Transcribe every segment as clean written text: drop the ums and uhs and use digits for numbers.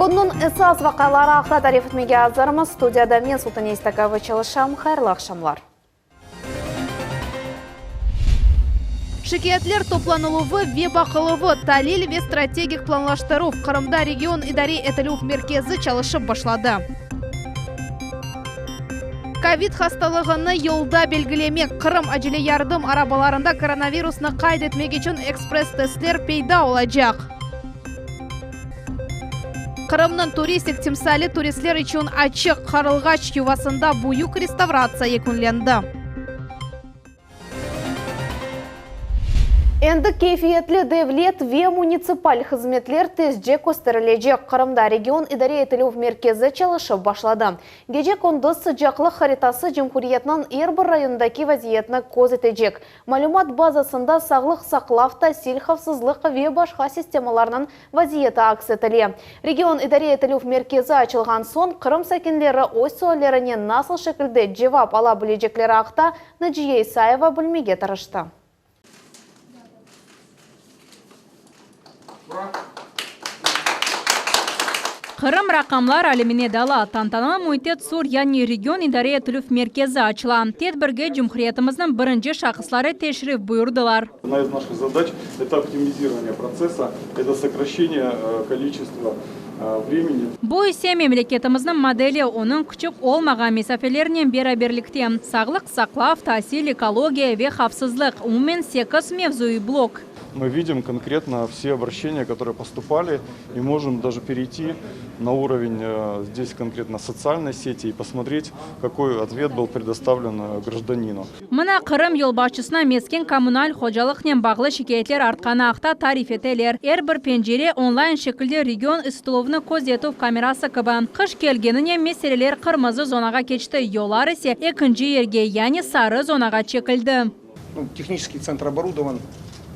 Künniñ esas vaqiaları aqta tarif etmege azırmız. Studiyada men, Sultane İstakova, çalışam. Hayırlı aqşamlar. Şikâyetler toplanıluvı ve baqıluvı, talil ve strategik planlaştıruv, Qırımda region idare etilüv merkezi çalışıp başladı. Kovid hastalığını yolda belgilemek, Qırım acele yardım arabalarında koronavirusnı qayd etmek içün ekspress-testler peyda olacaq. Qırımnıñ turistik timsali turistler içün açıq, Qarılğaç yuvasında büyük restavratsiya yekünlendi. Endi keyfiyetli devlet ve munitsipal hızmetler tezce kösterilecek, Qırımda region idare etilüv merkezi çalışıp başladı. Gece-kündüz sıcaqlıq haritası cumhuriyetniñ er bir rayonındaki vaziyetni köz etecek. Malümat bazasında sağlıq saqlav, tasil, havfsızlıq ve başqa sistemalarnıñ vaziyeti aks etile. Region idare etilüv merkezi açılğan soñ, Qırım sakinleri öz suallerine nasıl şekilde cevap ala bilecekleri aqta Naciye İsayeva bilmege tırıştı. Qırım raqamlar alemine dala. Tantanalı müitte TSUR, yani Region idare etilüv merkezi açıla. Tedbirge cumhuriyetimizniñ birinci şahısları teşrif buyurdılar. Одна из наших задач, это оптимизирование процесса, это сокращение количества времени. Bu ise memleketimizniñ modeli, onıñ küçük olmağan mesafelernen beraberlikte, sağlıq saqlav, tasil, ekologiya ve havfsızlıq, umumen sekiz mevzuiy blok. Мы видим конкретно все обращения, которые поступали, и можем даже перейти на уровень здесь конкретно социальной сети и посмотреть, какой ответ был предоставлен гражданину. Mına Qırım yolbaşçısına mesken-kommunal hocalıqnen bağlı şikâyetler artqanı aqta tarif eteler. Er bir pencere, onlayn şekilde region ısıtıluvını közetüv kamerası kibi. Qış kelgeninen meseleler qırmızı zonağa keçti, yollar ise ekinci yerge, yani sarı zonağa çekildi. Tehniçeskiy tsentr oborudovан,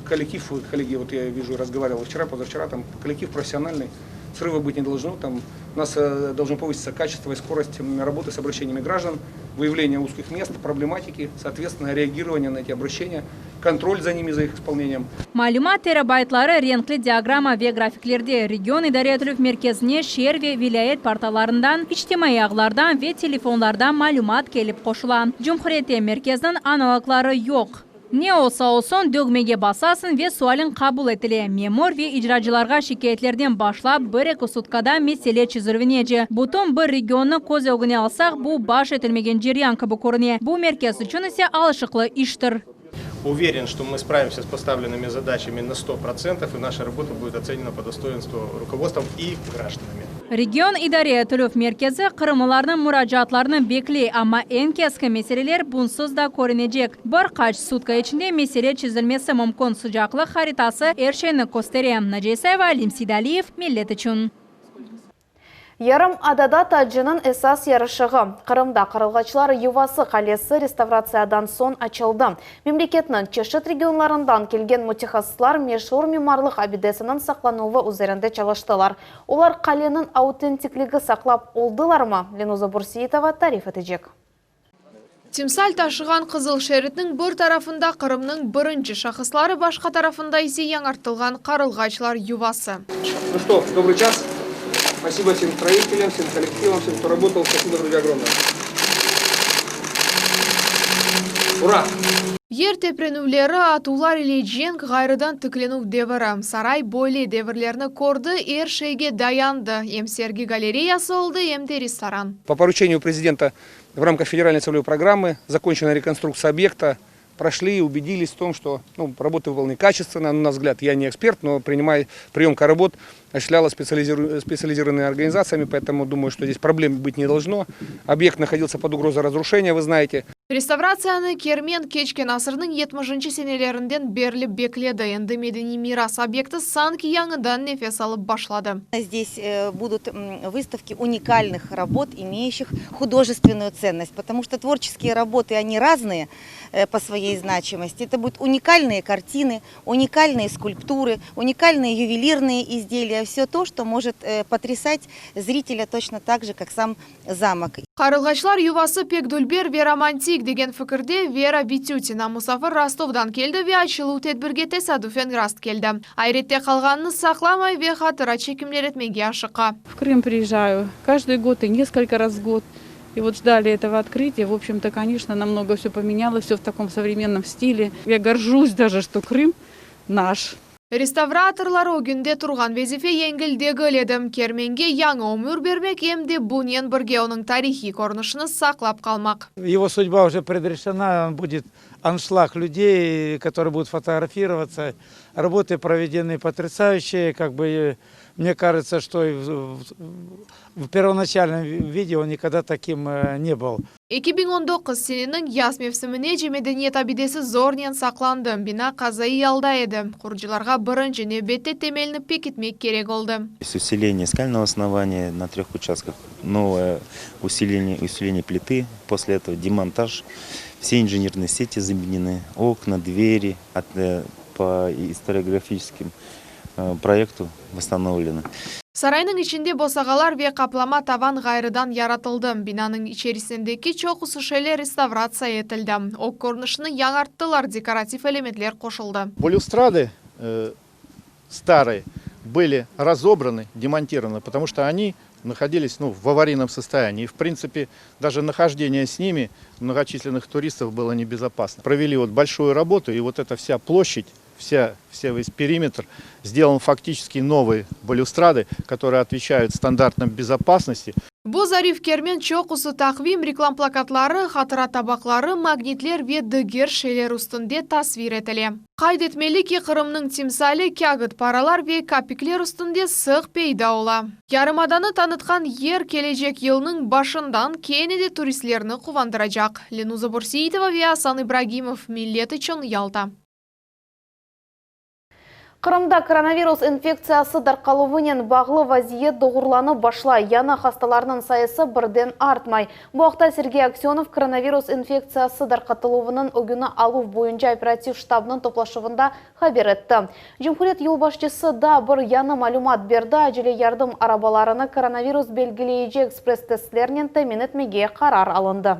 kollektiv, kollegi, vot ya vijу, razgovarival vçera, pozavçera, tam kollektiv professionalnıy, srıva bıt ne dolžno, tam u nas dolžno povısitsa kaçestvo i skorost raboty s obraşçeniyami grajdan, vıyavleniye uzkih mest, problematiki, sootvetstvenno, reagirovaniye na eti obraşçeniya, kontrol za nimi, za ih ispolneniyem. Malümat terabaytları renkli diagramma ve grafiklerde, region idare etilüv merkezine şeer ve vilâyet portallarından, içtimaiy ağlardan ve telefonlardan malümat kelip qoşula. Cumhuriyette merkezniñ analogları yoq. Ne olsa olsun, dögmege basasıñ ve sualiñ qabul etile. Memur ve icracılarğa şikâyetlerden başlap, bir-eki sutkada mesele çezilüvinece. Bütün bir regionnı köz ögüne alsaq, bu baş etilmegen ceryan kibi körüne. Bu merkez içün ise alışıqlı iştir. Uveren, çto mı spravimsâ s postavlennımi zadaçami na 100%, i naşa rabota budet otsenena po dostoinstvu rukovodstvom i grajdanami. Region idare etilüv merkezi qırımlılarnıñ muracaatlarını bekley, amma eñ keskin meseleler bunsız da körünecek. Bir qaç sutka içinde mesele çezilmesi mümkün, sıcaqlıq haritası er şeyni köstere. Naciye İsayeva, Alim Seydaliyev, Millet içün. Yarım adada tacınıñ esas yarışığı, Qırımda Qarılğaçlar yuvası qalesi restavratsiyadan soñ açıldı. Memleketniñ çeşit regionlarından kelgen mütehassıslar meşur mimarlıq abidesiniñ saqlanuvı üzerinde çalıştılar. Olar qaleniñ autentikligi saqlap oldılarmı, Lenuza Burseitova tarif etecek. Timsal taşığan qızıl şeritniñ bir tarafında Qırımnıñ birinci şahısları, başqa tarafında ise yañartılğan qarılğaçlar yuvası. Nu çto, dobrıy ças. Spasibo vsem stroitelям, vsem kollektivam, vsem, kto rabotал, spasibo, druzya, ogromnoye. Ura! Yer teprenüvleri, atuvlar ile cenk, ğayrıdan tiklenüv deviri. Saray böyle devirlerni kördi, er şeyge dayandı, em sergi galereyası oldı, em de restoran. Po poruçeniyu prezidenta v ramkah federalnoy tselevой programmı zakonçena rekonstruktsiya obyekta, proşli, ubedilись v tom, çto, nu, raboty vypolneny kaçestvennno, na naş vzglâd, ya ne ekspert, no priнимай, priyomka rabot osushçestvlâlas spesializirovannymi organizatsiyami, poetomu dumayu, çto zdes problem byt ne dolžno. Obyekt nahodilsâ pod ugrozой razruşeniya, vı znaete. Restavratsiyanı Kermen keçken asırnıñ yetmişinci senelerinden berli bekledi. Endi medeniy miras obyekti sanki yañıdan nefes alıp başladı. Zdes budut vystavki unikalnıh rabot, imeyuşih hudojestvennuyu tsennost, potomu çto tvorçeskiye raboty, oni raznıye po svoyey znaçimosti. Eto budut unikalnıye kartiny, unikalnıye skulptury, unikalnıye yuvelirnıye izdeliya, vsyo to, çto mojet potresat zritelya toçno tak je, kak sam zamok. Qarılğaçlar yuvası pek dülber ve romantik, degen fikirde Vera Vitütina. Musafir Rostovdan keldi ve açıluv tedbirge tesadüfen rast keldi. Ayrette qalğanını saqlamay ve hatıra çekimler etmege aşıqa. В Крым приезжаю каждый год и несколько раз в год. И вот ждали этого открытия. В общем-то, конечно, намного все поменялось, все в таком современном стиле. Я горжусь даже, что Крым наш. Restavratorlar ögünde turğan vazife yengil degil edi. Kermenge yañı ömür bermek em de bunen birge onıñ tarihiy körünişini saqlap qalmaq. Его судьба уже предрешена, он будет аншлаг людей, которые будут фотографироваться. Работы проведены потрясающие, как бы мне кажется, что и в первоначальном виде он никогда таким не был. 2019 seneniñ yaz mevsiminece medeniyet abidesi zornen saqlandı. Bina qazaiy alda edi. Qurucılarğa birinci nevbette temelni pekitmek kerek oldı. Усиление скального основания на трех участках, новое усиление, усиление плиты, после этого демонтаж, все инженерные сети заменены, окна, двери по историографическим проекту восстановлены. Saraynıñ içinde bosağalar ve qaplama tavan ğayrıdan yaratıldı. Binanıñ içerisindeki çoqusı şeyler restavratsiya etildi. Ög körünişini yañarttılar, dekorativ elementler qoşuldı. Балюстрады старые были разобраны, демонтированы, потому что они находились, ну, в аварийном состоянии. И, в принципе, даже нахождение с ними многочисленных туристов было небезопасно. Провели вот большую работу, и вот эта вся площадь, вся весь периметр сделан фактически новые балюстрады, которые отвечают стандартам безопасности. Bu zarif kermen çoqusı taqvim, reklam plakatları, hatıra tabaqları, magnitler ve diger şeyler üstünde tasvir etile. Qayd etmeli ki, Qırımnıñ timsali kâğıt paralar ve kapikler üstünde sıq peyda ola. Yarımadanı tanıtqan yer kelecek yılnıñ başından kene de turistlerni quvandıracaq. Lenuza Burseitova ve Asan İbragimov, Millet içün Yalta. Qırımda koronavirus infektsiyası tarqaluvınen bağlı vaziyet doğrulanıp başlay. Yañı hastalarnıñ sayısı birden artmay. Bu aqta Sergey Aksenov koronavirus infektsiyası tarqatıluvınıñ ögüni aluv boyunca operativ ştabnıñ toplaşuvında haber etti. Cumhuriyet yolbaşçısı daa bir yañı malümat berdi. Acele yardım arabalarını koronavirus belgileyici ekspress-testlernen temin etmege qarar alındı.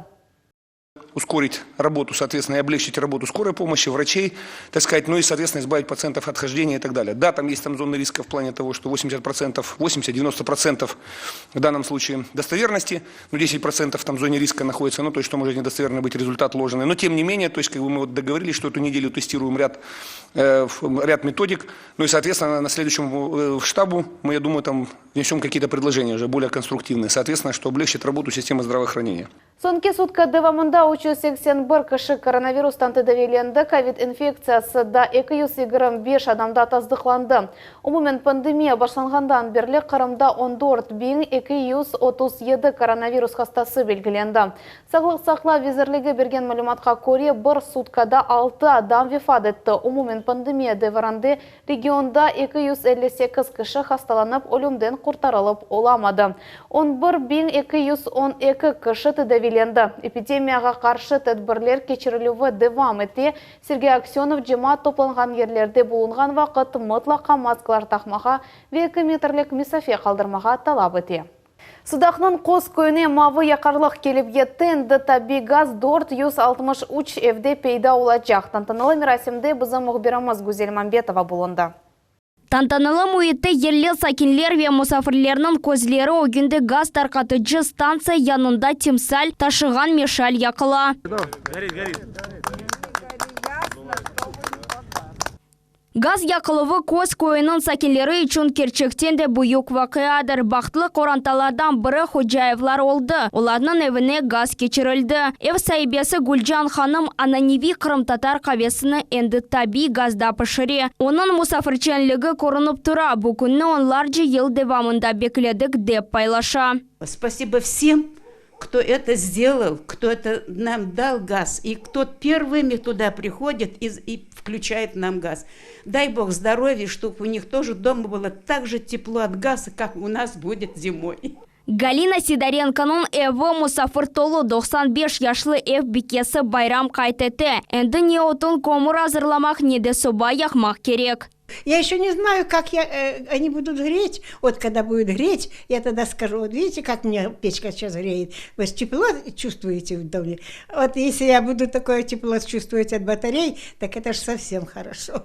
Ускорить работу, соответственно, и облегчить работу скорой помощи, врачей, так сказать, ну и, соответственно, избавить пациентов от хождения и так далее. Да, там есть там зоны риска в плане того, что 80%, 80-90% в данном случае достоверности, но 10% там в зоне риска находится, ну, то есть, что может недостоверно быть результат ложный. Но, тем не менее, то есть, как бы мы вот договорились, что эту неделю тестируем ряд методик, ну и, соответственно, на следующем штабу мы, я думаю, там внесем какие-то предложения уже более конструктивные, соответственно, что облегчит работу системы здравоохранения. Soñki sutka devamında 381 kişi koronavirustan tedaviylendi. Kovid infektsiyası da 225 adamda tasdıqlandı. Umumen pandemiya başlanğandan berli Qırımda 14 237 koronavirus hastası belgilendi. Sağlıq saqlav nazirligi bergen malümatqa köre, bir sutkada 6 adam vefat etti. Umumen pandemiya devrinde regionda 258 kişi hastalanıp ölümden qurtarılıp olamadı. 11 212 kişi tedaviylendi. Epidemiyağa qarşı tedbirler keçirilüvi devam ete. Sergey Aksenov cemaat toplanğan yerlerde bulunğan vaqıt mıtlaqa maskalar taqmağa ve 2 metrlik mesafe qaldırmağa talap ete. Sudaqnıñ Qoz köyüne mavı yaqarlıq kelip yetti. Endi tabiiy gaz 463 evde peyda olacaq. Tantanalı merasimde bizim mühbirimiz Güzel Mambetova bulundı. Tantanalı müitte yerli sakinler ve musafirlerniñ közleri ögünde gaz tarqatıcı stantsiya yanında timsal taşığan meşal yaqıla. Горит, горит. Gaz yaqıluvı Qoz köyüniñ sakinleri içün kerçekten de büyük vaqiadır. Bahtlı qorantalardan biri Hocayevlar oldı. Olarnıñ evine gaz keçirildi. Ev saibesi Gülcan hanım ananeviy qırımtatar qavesini endi tabiiy gazda pişire. Onıñ musafirçenligi körünip tura. Bu künni onlarca yıl devamında bekledik dep paylaşa. Спасибо всем, кто это сделал, кто это нам дал газ, и кто первыми туда приходит и включает нам газ. Дай Бог здоровья, чтобы у них тоже дома было так же тепло от газа, как у нас будет зимой. Галина Сидоренконıñ evi musafir tolu 95 yaşlı ev bikesi bayram qayd etti. Endi ne otun kömür azırlamaq, ne de soba yaqmaq kerek. Я еще не знаю, как я, они будут греть. Вот когда будет греть, я тогда скажу, вот видите, как мне печка сейчас греет. Вы ж тепло чувствуете в доме? Вот если я буду такое тепло чувствовать от батарей, так это ж совсем хорошо.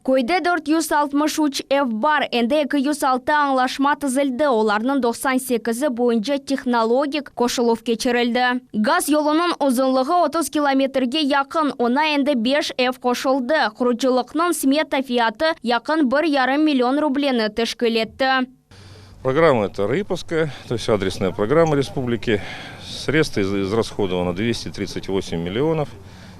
Köyde 463 ev bar, endi 206 añlaşma tizildi, olarnıñ 98-i boyunca tehnologik qoşuluv keçirildi. Gaz yolunıñ uzunlığı 30 kilometrge yaqın, oña endi beş ev qoşuldı. Qurucılıqnıñ smeta fiyatı yaqın bir yarım million rubleni teşkil etti. Программа это РАИПовская, то есть адресная программа республики. Средства израсходовано 238 миллионов.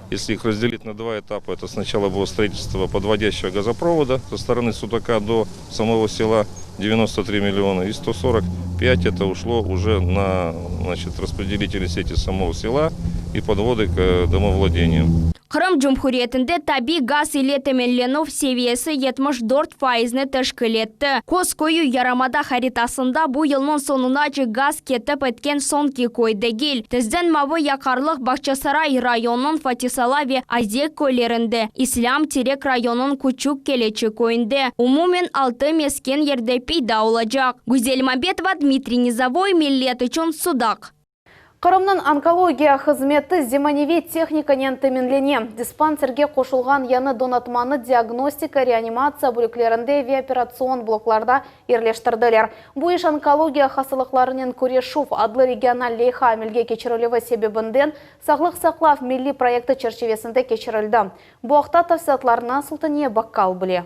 Если их разделить на два этапа, это сначала было строительство подводящего газопровода со стороны Судака до самого села 93 миллиона, и 145 это ушло уже на значит, распределители сети самого села и подводы к домовладениям. Qırım Cumhuriyetinde tabiy gaz ile teminlenüv seviyesi 74 faizni teşkil etti. Qoz köyü yarımada haritasında bu yılnıñ soñunace gaz ketip etken soñki köy degil. Tezden mavı yaqarlıq Bağçasaray rayonınıñ Fatisala ve Azek köylerinde, İslâm Terek rayonınıñ Küçük Keleçi köyünde, umumen altı mesken yerde peyda olacaq. Güzel Mambetova, Dmitriy Nizovoy, Millet içün, Sudaq. Qırımnıñ onkologiya hızmeti zemaneviy tehnikanen teminlene. Dispanserge qoşulğan yañı donatmanı diagnostika, reanimatsiya bölüklerinde ve operatsion bloklarda yerleştirdiler. Bu iş Onkologiya hastalıqlarınen küreşüv adlı regional leyha amelge keçirilüvi sebebinden Sağlıq saqlav milliy proyekti çerçivesinde keçirildi. Bu aqta tafsilâtlarnı Sultaniye Bakkal bile.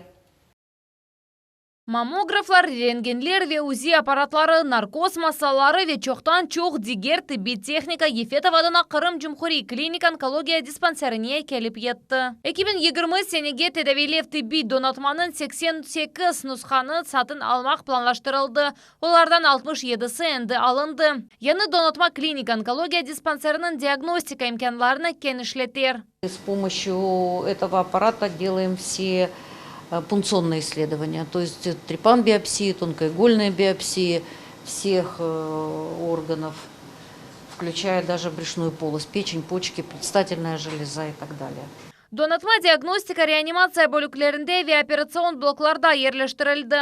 Mammograflar, rentgenler ve UZI apparatları, narkoz masaları ve çoqtan-çoq diger tibbiy tehnika Yefetov adına Qırım Cumhuriy klinik onkologiya dispanserine kelip yetti. 2020 senege tedaviylev tibbiy donatmanıñ 88 nushanı satın almaq planlaştırıldı, olardan 67-si endi alındı. Yañı donatma klinik onkologiya dispanseriniñ diagnostika imkânlarını kenişleter. С помощью этого аппарата делаем все пункционные исследования, то есть трепан-биопсии, тонкоигольные биопсии всех органов, включая даже брюшную полость, печень, почки, предстательная железа и так далее. Donatma diagnostika reanimatsiya bölüklerinde ve operatsion bloklarda yerleştirildi.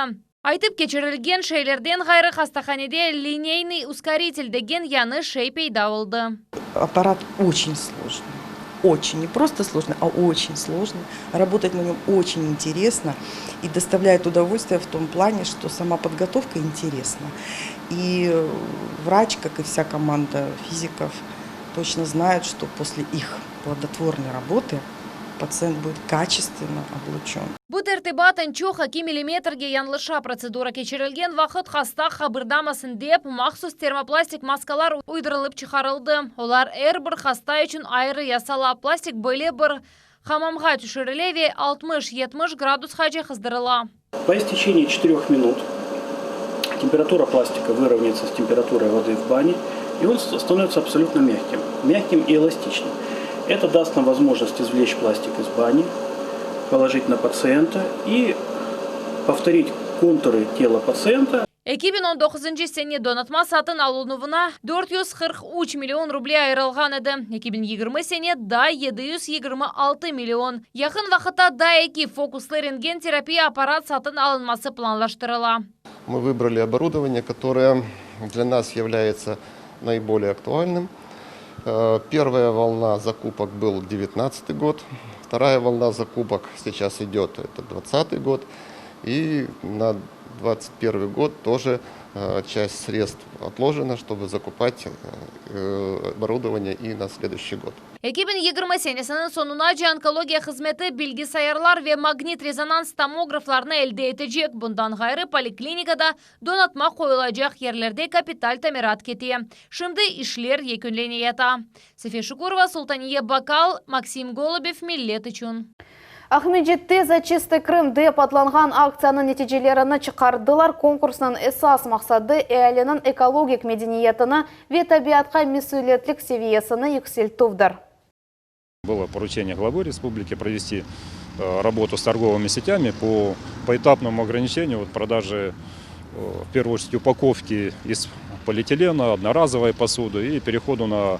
Aytıp keçirilgen şeylerden ğayrı hastahanede lineyniy uskoritel degen yañı şey peyda oldı. Аппарат очень сложный. Очень, не просто сложный, а очень сложный. Работать на нем очень интересно и доставляет удовольствие в том плане, что сама подготовка интересна. И врач, как и вся команда физиков, точно знает, что после их плодотворной работы пациент будет качественно облучен. Bu tertibat eñ çoq 2 millimetrge yañlışa protsedura keçirilgen vaqıt hasta qıbırdamasın dep mahsus termoplastik maskalar uydurılıp çıqarıldı. Olar er bir hasta içün ayrı yasala. Plastik böyle bir hamamğa tüşürile ve 60-70 gradusqace qızdırıla. По истечении 4 минут температура пластика выровняется с температурой воды в бане, и он становится абсолютно мягким, мягким и эластичным. Это даст нам возможность извлечь пластик из бани, положить на пациента и повторить контуры тела пациента. 2019 sene donatma satın alınuvına 443 million ruble ayırılğan edi. 2020 sene daa 726 million. Yaqın vaqıtta daa eki fokuslı rentgen terapiya apparat satın alınması planlaştırıla. Мы выбрали оборудование, которое для нас является наиболее актуальным. Первая волна закупок был 2019 год, вторая волна закупок сейчас идет, это 2020 год. И на 2021 год тоже часть средств отложена, чтобы закупать оборудование и на следующий год. 2020 senesiniñ soñunace onkologiya hızmeti bilgisayarlar ve magnit-rezonans tomograflarını elde etecek. Bundan ğayrı poliklinikada donatma qoyulacaq yerlerde kapital tamirat kete. Şimdi işler yekünleneyata. Safiye Şukurova, Sultaniye Bakal, Maksim Golubev, Millet içün. Aqmescitte За чистый Крым dep adlanğan aktsiyanıñ neticelerini çıqardılar. Konkursnıñ esas maqsadı ealiniñ ekologik medeniyetini ve tabiatqa mesülietlik seviyesini yükseltüvdir. Было поручение главы республики провести работу с торговыми сетями по поэтапному ограничению вот продажи, в первую очередь, упаковки из полиэтилена, одноразовой посуды и переходу на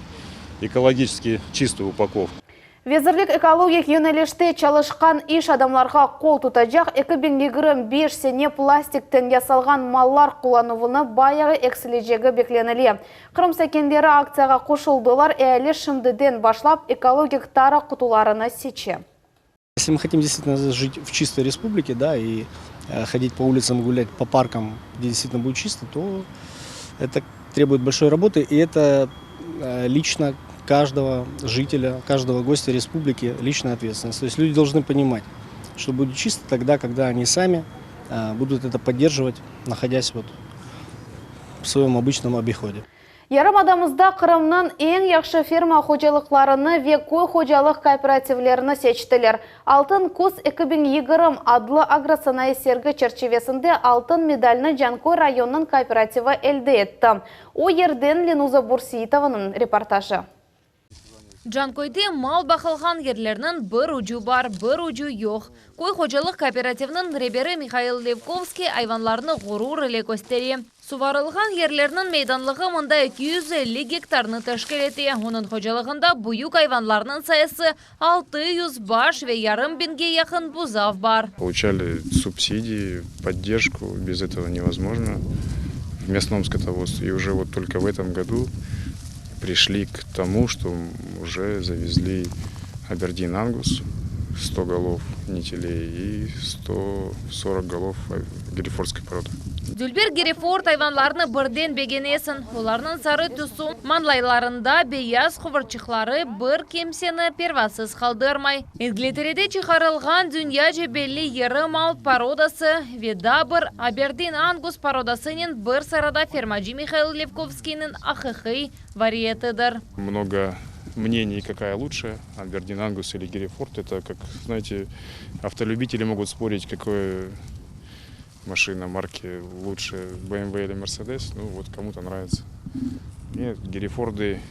экологически чистую упаковку. Vezirlik ekologik yönelişte çalışqan iş adamlarğa qol tutacaq, 2025 sene plastikten yasalğan mallar qullanuvını bayağı eksilecegi beklenile. Qırım sakinleri aktsiyağa qoşuldılar, eali şimdiden başlap ekologik tara qutularını seçe. Если мы хотим действительно жить в чистой республике, да, и ходить по улицам, гулять по паркам, где действительно будет чисто, то это требует большой работы, и это лично каждого жителя, каждого гостя республики личная ответственность. То есть люди должны понимать, что будет чисто тогда, когда они сами будут это поддерживать, находясь вот в своем обычном обиходе. Yarımadamızda Qırımnıñ eñ yahşı ferma hocalıqlarını ve köy hocalıq kooperativlerini seçtiler. Altın küz 2020 adlı agrosanayı sergi çerçivesinde altın medalni Canköy rayonınıñ kooperativi elde etti. O yerden Lenuza Bürseitovanıñ reportajı. Canköyde mal baqılğan yerlerniñ bir ucu bar, bir ucu yoq. Köy hocalıq kooperativiniñ reberi Mihail Levkovskiy ayvanlarnı ğurur ile köstere. Suvarılğan yerlerniñ meydanlığı mında 250 gektarnı teşkil ete. Onıñ hocalığında büyük ayvanlarnıñ sayısı 600 baş ve yarım biñge yaqın buzav bar. Получали субсидии, поддержку, без этого невозможно в мясном скотоводстве. И уже вот только в этом году пришли к тому, что уже завезли Абердин Ангус, 100 голов нетелей и 140 голов герефордской породы. Dülber Gereford ayvanlarını birden begenesiñ. Olarnıñ sarı tüsü, mañlaylarında beyaz quvurçıqları bir kimseni pervasız qaldırmay. İngilterede çıqarılğan dünyaca belli iri mal porodası ve daa bir Aberdin Angus porodasınen bir sırada fermacı Mihail Levkovskiyniñ aqiqiy variyetidir. Много мнений, какая лучше, Абердин Ангус или Герефорд. Это, как, знаете, автолюбители могут спорить, какой машина марки лучше, BMW или Mercedes. Ну вот кому-то нравится. Мне Герефорды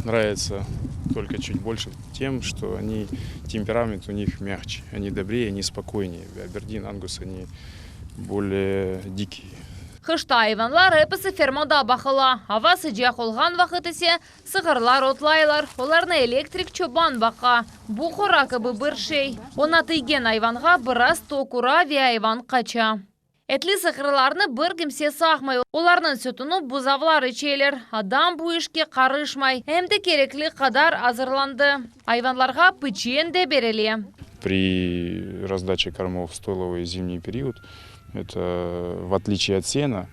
нравятся только чуть больше тем, что они, темперамент у них мягче, они добрее, они спокойнее. Абердин, Ангус, они более дикие. Qışta ayvanlar episi fermada baqıla. Ava sıcaq olğan vaqıt ise sığırlar otlaylar. Olarnı elektrik çoban baqa. Bu qora kibi bir şey. Oña tiygen ayvanğa biraz tok ura ve ayvan qaça. Etli sığırlarnı bir kimse sağmay. Olarnıñ sütüni buzavlar içeler. Adam bu işke qarışmay. Em de kerekli qadar azırlandı. Ayvanlarğa piçen de berile. При раздаче кормов в стойловый зимний период, это в отличие от сена,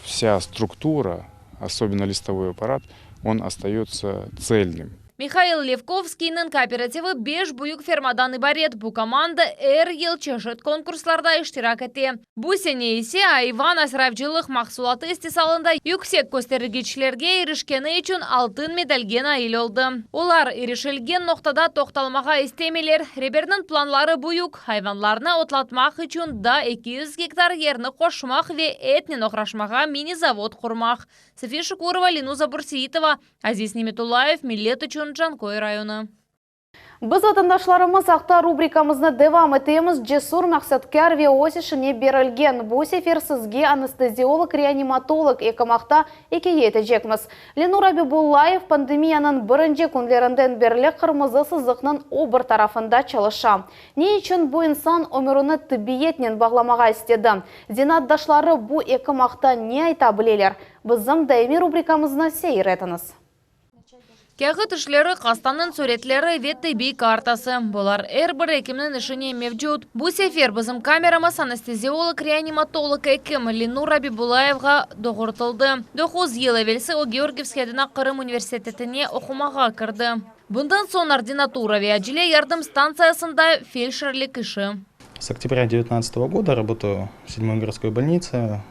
вся структура, особенно листовой аппарат, он остается цельным. Mihail Levkovskiyniñ kooperativi beş büyük fermadan ibaret. Bu komanda er yıl çeşit konkurslarda iştirak ete. Bu sene ise ayvan asravcılıq mahsulatı istisalında yüksek köstergiçlerge irişkeni içün altın medalge nail oldı. Olar irişilgen noqtada toqtalmağa istemeyler. Reberniñ planları büyük, ayvanlarnı otlatmaq içün daa 200 gektar yerni qoşmaq ve etnen oğraşmağa mini-zavod qurmaq. Safiye Şukurova, Lenuza Bürseitova, Aziz Nimetullayev, Millet içün Canköy rayonı. Biz vatandaşlarımız aqta rubrikamıznı devam etemiz. Cesur, maqsatkâr ve öz işine berilgen. Bu sefer sizge anesteziolog-reanimatolog ekim aqta ikâye etecekmiz. Lenur Abibullayev pandemiyanıñ birinci künlerinden berli qırmızı sızıqnıñ o bir tarafında çalışa. Ne içün bu insan ömürini tibbiyetnen bağlamağa istedi? Zenaatdaşları bu ekim aqta ne ayta bileler? Bizim daimiy rubrikamıznı seyir etiñiz. Kâğıt işleri, hastanıñ süretleri ve tibbiy kartası. Bular er bir ekimniñ işine mevcut. Bu sefer bizim kameramız anesteziolog-reanimatolog ekim Lenur Abibullayevğa doğrultıldı. Doquz yıl evelsi o Georgiyevskiy adına Qırım universitetine oqumağa kirdi. Bundan soñ ordinatura ve acele yardım stantsiyasında feldşerlik işi. С октября 2019 года работаю в седьмой городской больнице.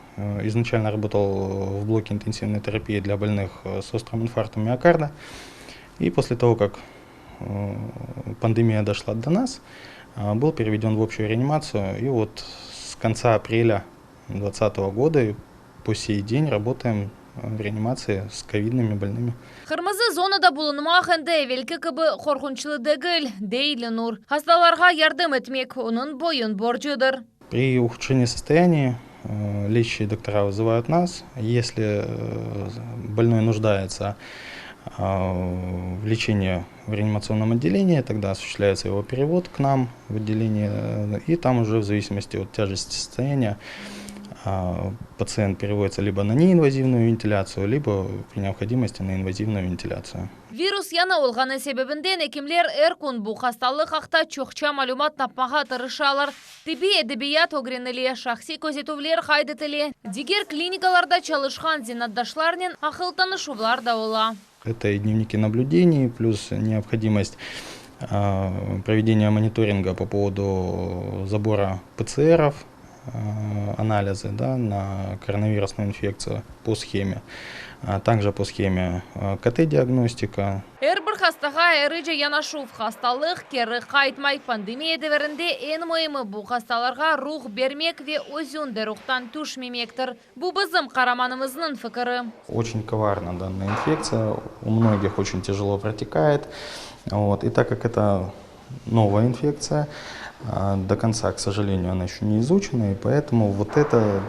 Изначально работал в блоке интенсивной терапии для больных с острым инфарктом миокарда. И после того, как пандемия дошла до нас, был переведен в общую реанимацию. И вот с конца апреля 2020 года и по сей день работаем в реанимации с ковидными больными. Qırmızı zonada bulunmaq endi evelki kibi qorqunçlı degil, dey Lenur. Hastalarğa yardım etmek onıñ boyun borcudır. При ухудшении состояния лечащие доктора вызывают нас. Если больной нуждается в лечении. в реанимационном отделении, тогда осуществляется его перевод к нам в отделение, и там уже в зависимости от тяжести состояния пациент переводится либо на неинвазивную вентиляцию, либо при необходимости на инвазивную вентиляцию. Virus yañı olğanı sebebinden ekimler er kün bu hastalıq aqta çoqça malümat tapmağa tırışalar. Tibbiy edebiyat ögrenile, şahsiy közetüvler qayd etile, diger klinikalarda çalışqan zenaatdaşlarnen aqıl tanışuvlar da ola. Это и дневники наблюдений, плюс необходимость проведения мониторинга по поводу забора ПЦРов, анализы да, на коронавирусную инфекцию по схеме, а также по схеме КТ-диагностика. Er bir hastağa ayrıca yanaşuv, hastalıq keri qaytmay. Pandemiya devirinde eñ müimi bu hastalarğa ruh bermek ve özüñ de ruhtan tüşmemektir. Bu bizim qaramanımıznıñ fikiri. Очень коварна данная инфекция, у многих очень тяжело протекает. Вот. И так как это новая инфекция, до конца, к сожалению, она еще не изучена, и поэтому вот этот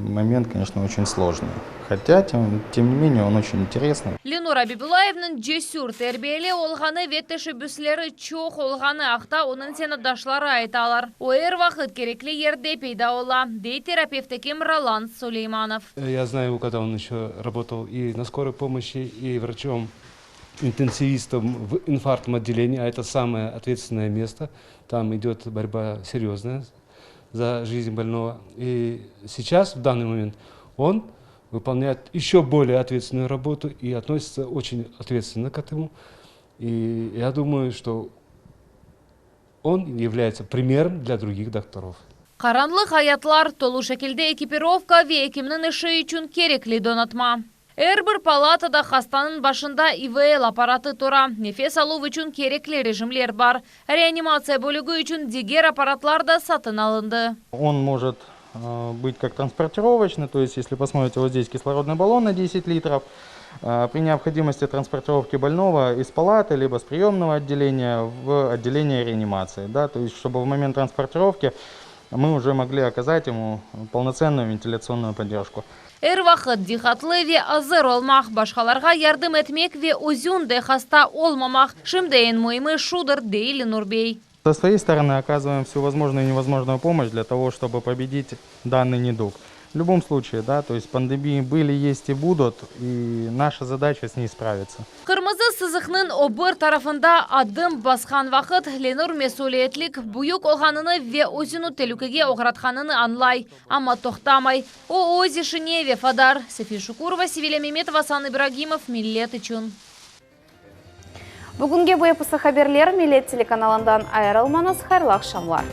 момент, конечно, очень сложный. Хотя, тем, тем не менее, он очень интересный. Lenur Abibullayevniñ cesür, terbiyeli olğanı ve teşebbüsleri çoq olğanı aqta onıñ zenaatdaşları aytalar. O er vaqıt kerekli yerde peyda ola, dey terapevt ekim Roland Suleymanov. Я знаю его, когда он еще работал и на скорой помощи, и врачом интенсивистом в инфарктном отделении, а это самое ответственное место. Там идет борьба серьезная за жизнь больного. И сейчас, в данный момент, он выполняет еще более ответственную работу и относится очень ответственно к этому. И я думаю, что он является примером для других докторов. Qaranlıq ayatlar, tolu şekilde ekipirovka ve ekimniñ işi içün kerekli donatma. Er bir palatada hastanıñ başında İVL apparatı tura. Nefes aluv içün kerekli rejimler bar. Reanimatsiya bölügi içün diger apparatlar da satın alındı. Он может быть как транспортировочный, то есть если посмотрите, вот здесь кислородный баллон на 10 литров, при необходимости транспортировки больного из палаты, либо с приемного отделения в отделение реанимации, да, то есть чтобы в момент транспортировки мы уже могли оказать ему полноценную вентиляционную поддержку. Er vaqıt diqqatlı ve azır olmaq, başqalarğa yardım etmek ve özüñ de hasta olmamaq. Şimdi eñ müimi şudır, dey Lenur bey. Со своей стороны оказываем всю возможную и невозможную помощь для того, чтобы победить данный недуг. В любом случае, да, то есть пандемии были, есть и будут, и наша задача с ней справиться. Qırmızı sızıqnıñ o bir tarafında adım basqan vaqıt Lenur mesüliyetlik büyük olğanını ve özüni telükege oğratqanını añlay. Amma toqtamay. O öz işine vefadar. Sefi Şukurova, Sevilya Memetova, Asan İbragimov, Millet içün. Bugünge bu episi haberler Millet telekanalından ayırılmañız, hayırlı aqşamlar.